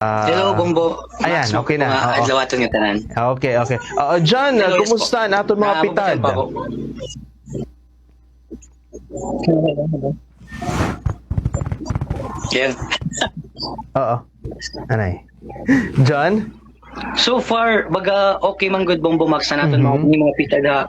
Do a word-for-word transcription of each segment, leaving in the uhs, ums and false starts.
Hello, Bombo. Ayan, okay na. Adlaw aton nga tanan. Okay, okay. Ah, John, kumusta an aton mga pitad? Yan. Oo. Anay. John? So far, baga okay man gud, Bombo Max, an aton mga, mga pitad ha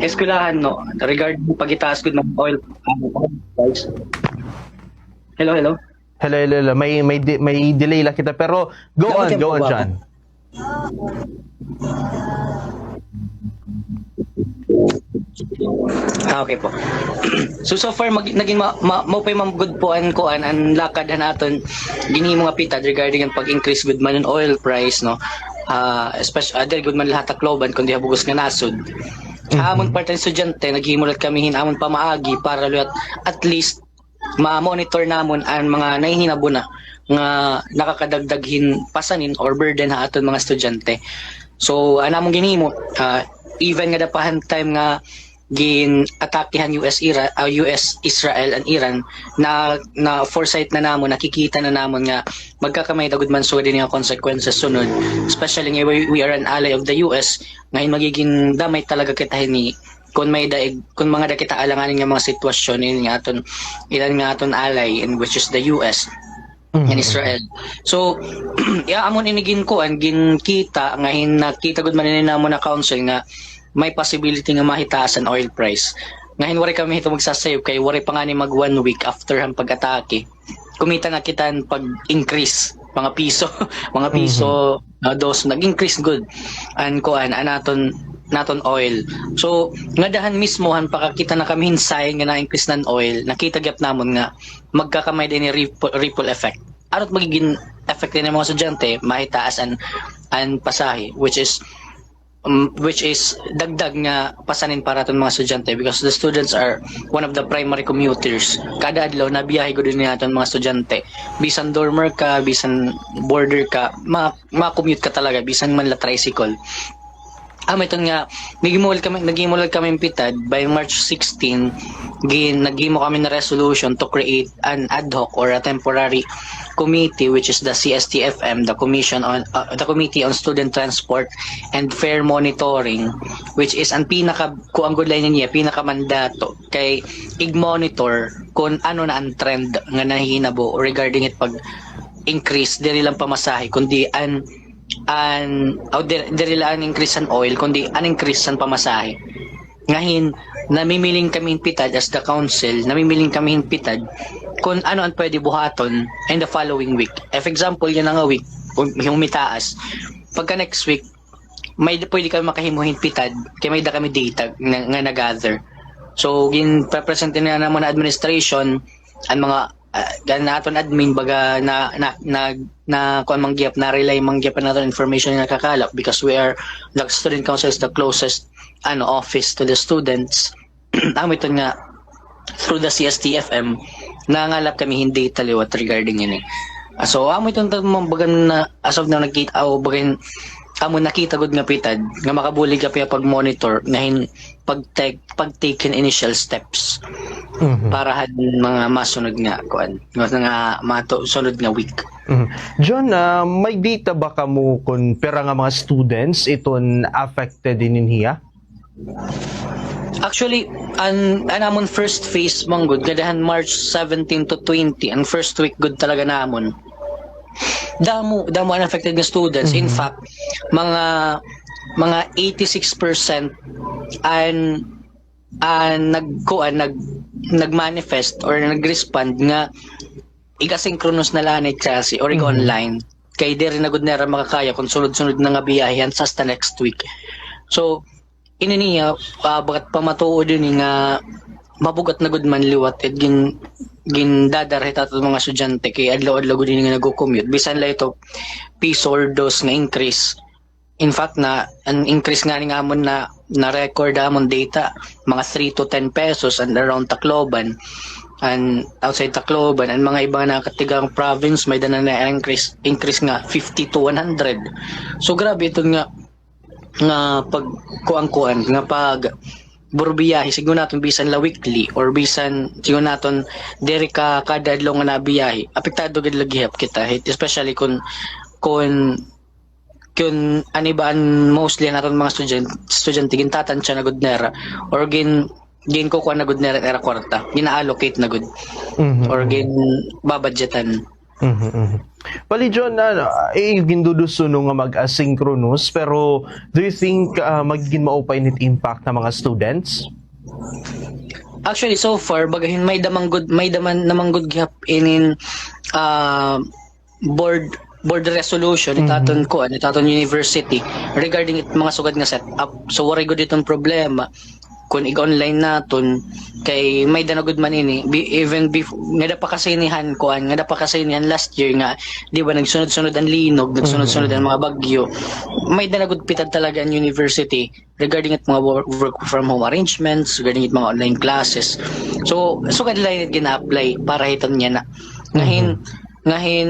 eskwelahan, no? Regarding pagitaas gud mga oil, ano, oil price. Hello, hello? Hello, hello, hello. May, may de-, may delay la kita, pero go on, go on, John. Ah, okay po. So, so far, mag-, naging ma-, ma-, maupay man gud po an kuan, an lakad han aton ginhimo nga pitad regarding an pag-increase gud man an oil price, no? Ah, espec-, ah, diri gud man la ha Tacloban, kundi ha bug-os nga nasod. Ha amon parte nga estudyante, naghimo liwat kami hin amon pamaagi para liwat at least ma-monitor namon an mga nahihinabo na nga nakakadagdag hin pasanin or burden ha aton mga estudyante. So, an amon ginhimo, ah, even ngada pa han time nga gin-atake han U S Ira-, ah, U S Israel and Iran, na, na-foresight na namon, nakikita na namon nga magkakamay-ada gud man sugad ini nga consequences sunod, especially nga we, we are an ally of the U S, nga hin magiging damay talaga kita hini kon may daig, kon mangada kita alanganin nga mga sitwasyon, ini nga aton, ilan nga aton ally, and which is the U S and Israel. So, ya, amon ini ginkuan, ginkita, nga hin nakita gud man ini namon nga council nga may possibility nga mahitaas an oil price. Nga hin waray kami hito magsasayop kay waray pa ngani mag one week after han pag-atake. Kumita na kita hin pag-increase, mga piso, mga piso, ah, dos, nag-increase gud an kuan, an aton, naton oil. So, ngada han mismo han pakakita na kami hin sign nga na-increase na an oil, nakita gihap namon nga magkakamay-ada ini ripple, ripple effect. Ano it magiging effect ini mga estudyante? Mahitaas an, an pasahe, which is, um, which is dagdag nga pasanin para aton mga estudyante because the students are one of the primary commuters. Kada adlaw, nabiyahe gud ini aton mga estudyante. Bisan dormer ka, bisan boarder ka, ma-, ma-commute ka talaga, bisan man la tricycle. Amo iton nga, naghimo kami, naghimo kami hin pitad by March sixteen, gin-, naghimo kami hin resolution to create an ad hoc or a temporary committee, which is the C S T F M, the Commission on, uh, the Committee on Student Transport and Fare Monitoring, which is an pinaka, kuan gud la ini niya, pinakamandato kay ig-monitor kon ano na an trend nga nahihinabo regarding it pag-increase, diri lang pamasahe, kundi an, an, o, diri, diri lang an increase han oil, kundi an increase han pamasahe. Ngahin, namimiling kami hin pitad as the council, namimiling kami hin pitad kon ano an pwede buhaton in the following week. If example, yana nga week, hum-, humitaas, pagka next week, may, pwede kami makahimo hin pitad, kay may-ada kami data nga, nga na-gather. So, ginpe-present na namon ha administration, an mga, ah, an aton admin, baga na, na, na, na, kuan man gihap, na-relay man gihap an aton information nga nakakalap because we are, the student council is the closest, ano, office to the students. Amo iton nga, through the C S T F M, nangalap kami hin data liwat regarding ini. Ah, so, amo iton ta-, baga na, as of now, nakita, o, baga hin, amo nakita gud nga pitad, nga makabulig kami pag-monitor, nga hin, pag-take, pag-take hin initial steps para han mga masunod nga, kuan, nga, nga mato-, sunod nga week. John, ah, may data ba kamo kon pira nga mga students iton affected hinin hiya? Actually, an, an amon first phase man gud, ngada han March seventeen to twenty, an first week gud talaga namon. Damo, damo an affected nga students. In fact, mga, mga eighty-six percent an, an nagkuan, nag-, nag-manifest or nag-respond nga ig-asynchronous na la anay klase or ig-online. Kay diri na gud nira makakaya kon sunod-sunod na nga biyahe hasta next week. So, ini niya, ah, bagat pamatuod ini nga mabug-at na gud man liwat it gin-, gindadara hit aton mga estudyante kay adlaw-adlaw gud ini nga nagko-commute. Bisan la ito piso or dos nga increase. In fact, na, an increase ngani nga amon na, na-record amon data, mga three to ten pesos and around Tacloban. And outside Tacloban, an mga iba nga nakatigang province, may-ada na na-increase, increase nga fifty to one hundred. So, grabe ito nga, nga pagkuan-kuan, nga pag-, puro biyahe, sigon naton bisan la weekly, or bisan, sigon naton, diri ka kada adlaw nga nabiyahe, apektado gud la gihap kita, especially kon kun, kun ano ba an mostly an aton mga estudyant-, estudyante, gintatansya na gud nira, or gin-, ginkukuan na gud nira an ira kwarta, gina-allocate na gud, Mhm, or mhm. ginbabudgetan. Mhm, mhm. Bali, John, ano, eh, ginduduso no nga mag-asynchronous, pero do you think, ah, magiging maupay ini it impact ha mga students? Actually, so far, bagahin may-ada man gud, may-ada man naman gud gihap inin, ah, board, board resolution, it Mhm. aton kuan, it aton university, regarding it mga sugad nga setup. So, waray gud iton problema kun ig-online naton, kay may-ada na gud man ini. Bi-, even bef-, ngada pa kasi ini han kuan, ngada pa kasi ini han last year nga, di ba, nagsunod-sunod an linog, nagsunod-sunod an Mhm. mga bagyo. May-ada na gud pitad talaga an university regarding it mga work, work from home arrangements, regarding it mga online classes. So, sugad la ini it gina-apply para hiton yana. Ngahin, Mhm. ngahin,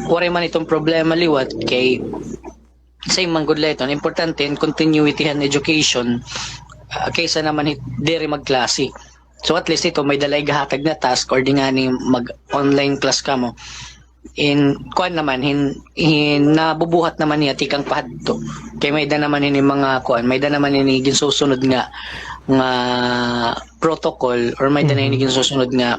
waray man iton problema liwat kay same man gud la iton. Importante an continuity han education, ah, kaysa naman hit diri magklase. So, at least ito, may-ada la ighahatag na task or di ngani mag-online class kamo. In, kuan naman, hin-, hin-, nabubuhat naman niya tikang pahadto. Kay may-ada naman ini mga kuan, may-ada naman ini ginsusunod nga, nga protocol, or may-ada na ini Mhm. ginsusunod nga,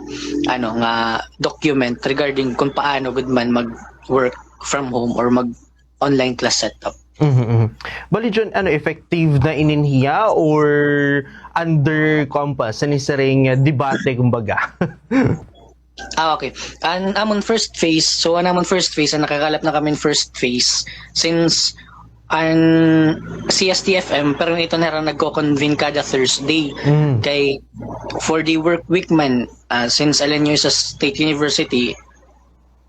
ano, nga document regarding kung paano gud man mag-work from home or mag-online class setup. Mhm, mhm. Bali, John, ano, effective na inin hiya or under, kuan pa, sinisiring, ah, debate, kumbaga? Ah, okay. An amon first phase, so an amon first phase, an nakakalap na kami hin first phase, since an C S T F M, pero ito na rin nagko-convene kada Thursday. Mm. Kay four-day work week man, ah, since L N U is a state university,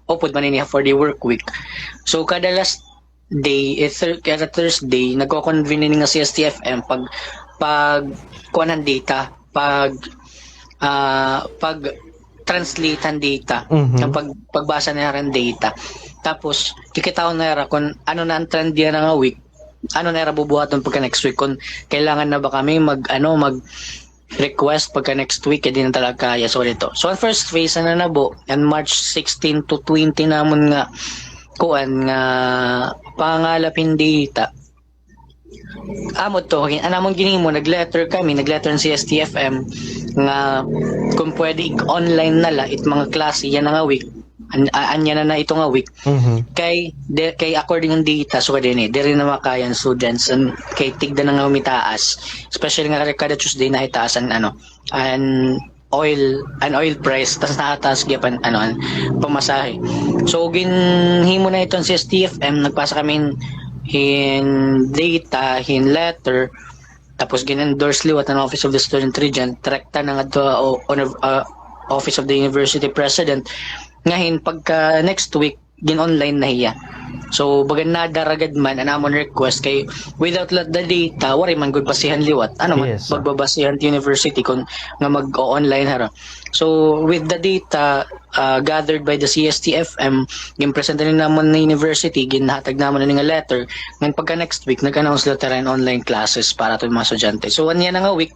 upod man ini ha four-day work week. So, kada last day, eh, thir-, kada Thursday, nagko-convene ini nga C S T F M pag, pag, kuan han data, pag, ah, pag-translate han data, Mhm. ang pag-, pagbasa nira han data. Tapos, kikitaon nira kun ano na an trend yana nga week, ano nira bubuhaton pagka next week, kun kailangan na ba kami mag, ano, mag, request pagka next week, kay di na talaga kaya. So, dito. So, an first phase na nanabo, an March sixteen to twenty namon nga, kuan nga, pangalap hin data. Amo to, hin-, an amon ginhimo, nag-letter kami, nag-letter an C S T F M nga kung pwede i-online na la it mga klase yana nga week, an-, a-, anya na na ito nga week. Mhm. Kay, de-, kay according on data, sugad ini, diri na makaya an students, an, kay tigda na nga humitaas. Especially nga kada Tuesday nahitaas an, ano, an oil, an oil price, tas nahataas gihap an, ano, an pamasahe. So, ginhimo na iton C S T F M, nagpasa kami hin, hin data, hin letter, tapos gin-endorse liwat an Office of the Student Regent, direkta na ngadto, o, on, ah, Office of the University President. Ngahin, pagka next week, gin-online na hiya. So, baga nadara gad man an amon request kay without la the data, waray man gud basihan liwat. Ano man, Yes, sir. magbabasihan it university kun nga mag-o-online hira. So, with the data, ah, gathered by the C S T F M, ginpresenta ni namon nga university, ginhatag namon ini nga letter, ngan pagka next week, nag-announce la hira hin online classes para aton mga estudyante. So, anya na nga week,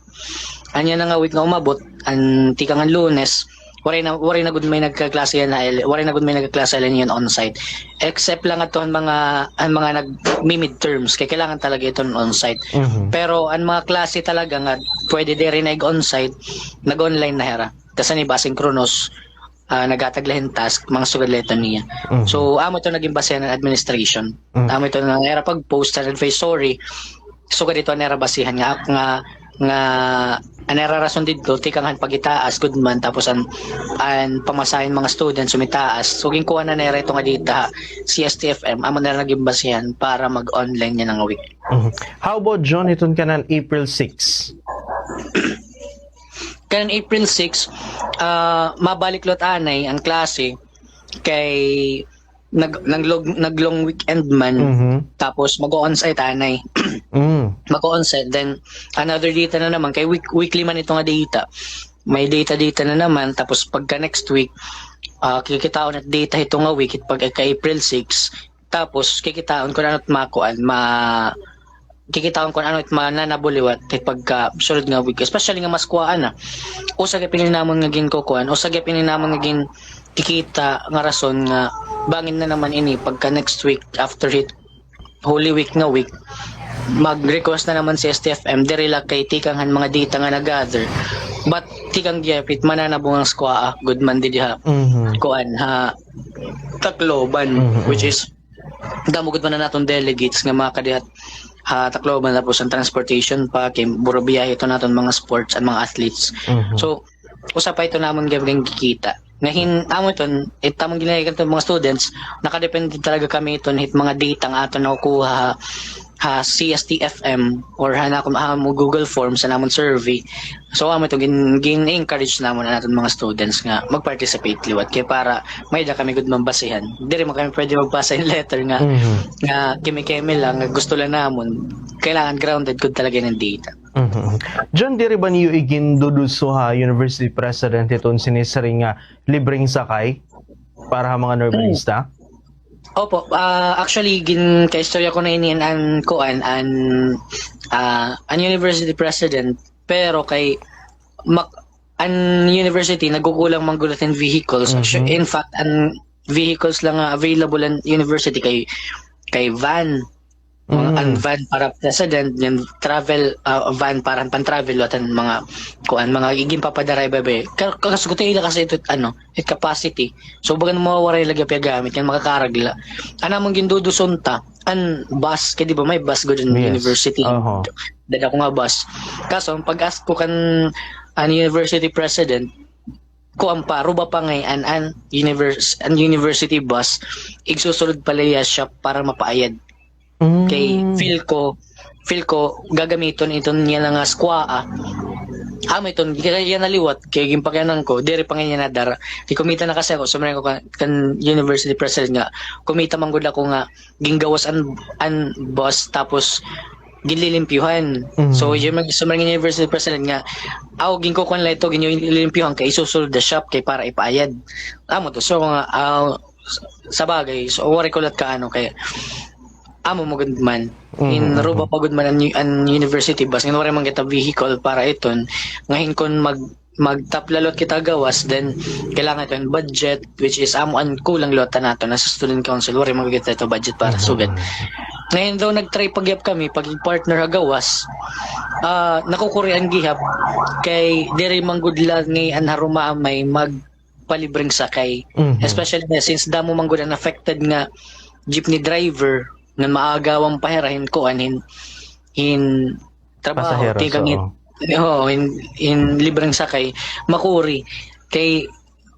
anya na nga week nga umabot, an tikang an Lunes, waray na, waray na gud may nagkaklase yana, waray na gud may nagkaklase yana on-site. Except lang adto an mga, an mga nagmi-midterms, kay kailangan talaga iton on-site. Mhm. Pero an mga klase talaga nga pwede diri na ig-on-site, nag-online na hira. Tas an iba asynchronous, ah, naghatag la hin task, mga sugad la iton niya. Mhm. So, amo ito naging basehan han administration. Mhm. Amo ito nga ira pag-post han advisory. Sugad ito an ira basehan nga, nga, nga an ira rason didto, tikang han pagitaas gud man, tapos an, an pamasahe han mga students sumitaas. So, ginkuha na nira ito nga data, C S T F M, amo na naging basehan para mag-online yana nga week. Mhm. How about, John, iton kanan April six? Kanan April six, ah, mabalik liwat anay an klase kay nag-, nag-long, nag-long weekend man, Mhm. tapos mag-o-onsite anay. Mm. Mag-o-onsite, then another data na naman, kay week-, weekly man ito nga data. May data-data na naman, tapos pagka next week, ah, kikitaon it data hito nga week, it pagka April six, tapos kikitaon kun ano it makuan, ma-, kikitaon kun ano it mananabo liwat it pagkasunod nga week. Especially nga mas kuan na. Usa gihap ini namon nga ginkukuan, usa gihap ini namon nga gin-, kikita nga rason nga bangin na naman ini pagka next week after hit Holy Week nga week, mag-request na naman si S T F M, diri la kay tikang han mga data nga na-gather, but tikang gihapit mananabungang skwaa gud man didi ha, Mhm. kuan, ha Tacloban, Mhm. which is damo gud man an aton delegates nga mga kadihat ha Tacloban, tapos an transportation pa, kay puro biyahe iton aton mga sports, an mga athletes. Mhm. So, usa pa ito namon gihapit nga gikita. Nga hin-, amo iton, it amon ginahigad iton mga students, nakadepende talaga kami iton hit mga data nga aton nakukuha ha, ha C S T F M or ha, na, ha mo Google Forms, ha namon survey. So, amo ito, gin-, gin-encourage namon an aton mga students nga mag-participate liwat. Kay para may-ada kami gud man basihan. Diri man kami pwede magbasa hin letter nga, Mhm. nga kimi-kimi lang, nga gusto lang namon. Kailangan grounded gud talaga hin data. Mhm. John, diri ba niyo iginduduso ha university president iton sinisiring nga libreng sakay para ha mga normalista? Opo, ah, actually, gin-, kaistorya ko na ini an, an kuan, an, ah, an university president, pero kay mak-, an university nagkukulang man gud hin vehicles. Actu-, Mhm. in fact, an vehicles lang nga available an university kay, kay van. Mga, Mm. an van para president, then travel, ah, van para pan-travel, liwat han mga, kuan, mga ginpapadara iba-iba. Ka-, kasugti ila kasi ito, ano, it capacity. So, bagan mawawaray la gihap iya gamit, ngan makakarag la. An amon ginduduson ta, an bus, kay di ba may bus gud an Yes. university? Oho. Dad-a ko nga bus. Kaso, an pag-ask ko kan, an university president, kuan pa, ruba pa ngay-an an univers-, an university bus, igsusulod pa la hiya shop para mapaayad. Mm. Kay feel ko, feel ko, gagamiton iton niya na nga skwaa. Amo iton, kay yana liwat, kay ginpakianan ko, diri pa ngay-an niya nadara. Kay kumita na kasi ako, sumiring ko kan, kan university president nga, kumita man gud ako nga, ginggawas an, an bus, tapos ginlilimpyuhan. Mhm. So, yung mga, sa mga university president nga, aw, ginkukuan la ito, ginlilimpyuhan kay isusulod the shop kay para ipaayad. Amo to. So, nga, aw, s-, sabagay, so, waray ko lat ka, ano, kay, amo mo gud man. In Mhm, mhm. Ruba pa gud man an, an university bus, nga waray man kita vehicle para iton, nga hin kon mag, magtapla liwat kita gawas, then kailangan ito an budget, which is amo an kulang liwat ta naton as a student council, waray man gud kita ito budget para Mhm. sugad. Ngayon daw nag-try pa gihap kami, pag-partner ha gawas, ah, nakukurian gihap, kay diri man gud la ngay-an ha Rumamay magpalibreng sakay. Mhm. Especially na since damo man gud an affected nga jeepney driver, nga maagawan pa hira hin kuan hin, hin trabaho, Pasahero, tikang so, hin, oo, hin, hin libreng sakay, makuri. Kay,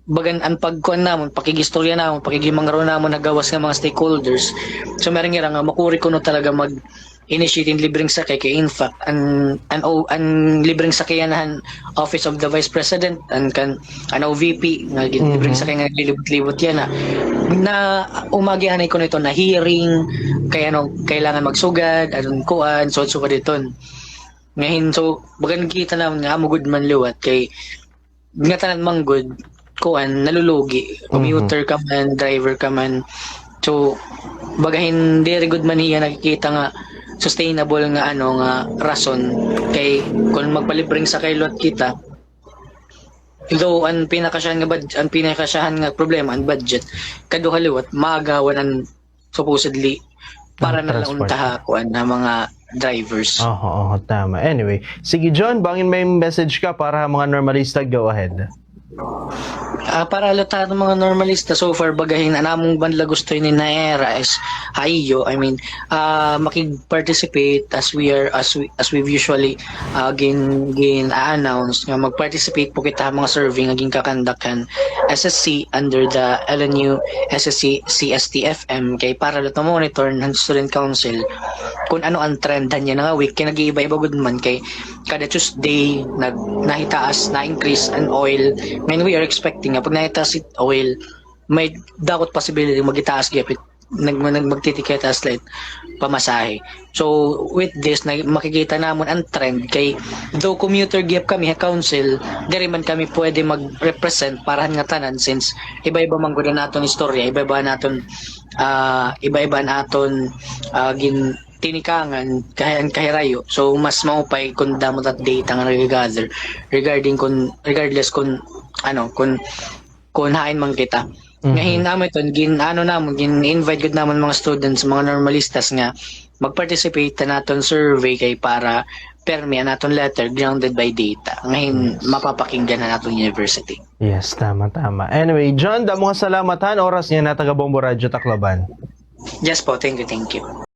bagan an pagkuan namon, pakig-istorya namon, pakighimangraw namon ha gawas nga mga stakeholders. So, meron nga nga makuri kuno talaga mag-initiate hin libreng sakay kay in fact, an, an, o, an libreng sakay yana han Office of the Vice President, an kan, an O V P, nga gin-, Mhm. libreng sakay nga naglilibot-libot yana. Na, umagi anay kuno ito na hearing, kay ano, kailangan magsugad, adun kuan, so, so, kaditon. Ngahin, so, bagan kita namon nga amo gud man liwat kay ngatanan man gud, kuan, nalulugi. Commuter Mhm. ka man, driver ka man. So, baga hin diri gud man hiya nakikita nga sustainable nga, ano, nga rason kay kon magpalibreng sakay liwat kita, though an pinakasyahan nga bud-, an pinakasyahan nga problema, an budget, kaduha liwat, maagawan an supposedly para na la unta ha kuan, ha mga drivers. Oho, oho, tama. Anyway, sige, John, bangin may message ka para ha mga normalista, go ahead. Ah, para la ha mga normalista, so far, baga hin, an amon man la gusto hini na era is, ha iyo, I mean, ah, makig-participate as we are, as we, as we've usually, ah, gin-, gin-announce nga mag-participate po kita ha mga survey nga ginkakandak han S S C under the L N U S S C C S T F M kay para la to monitor han Student Council kun ano an trend han yana nga week kay nag-iiba-iba gud man kay kada Tuesday nag-, nahitaas, na-increase an oil. Ngayon we are expecting nga pag nahitaas it oil, may dakot possibility magitaas gihap it nag-, nag-, magtitiketa slight pamasahe. So, with this, na-, makikita namon an trend kay though commuter gihap kami ha council, diri man kami pwede mag-represent para han ngatanan since iba-iba man gud an aton istorya, iba-iba an aton, ah, iba-iba an aton, ah, gin-, tinikangan, kahay-, an kahirayo. So, mas maupay kun damo ta data nga nagagather regarding kun, regardless kun, ano, kun kung hain man kita. Ngahin, amo iton, gin-ano namon, gin-invite gud namon mga students, mga normalistas nga mag-participate han aton survey kay para permi an aton letter grounded by data. Ngahin, mapapakinggan han aton university. Yes, tama, tama. Anyway, John, damo nga salamat han oras niyan ha taga Bombo Radyo Tacloban. Yes po, thank you, thank you.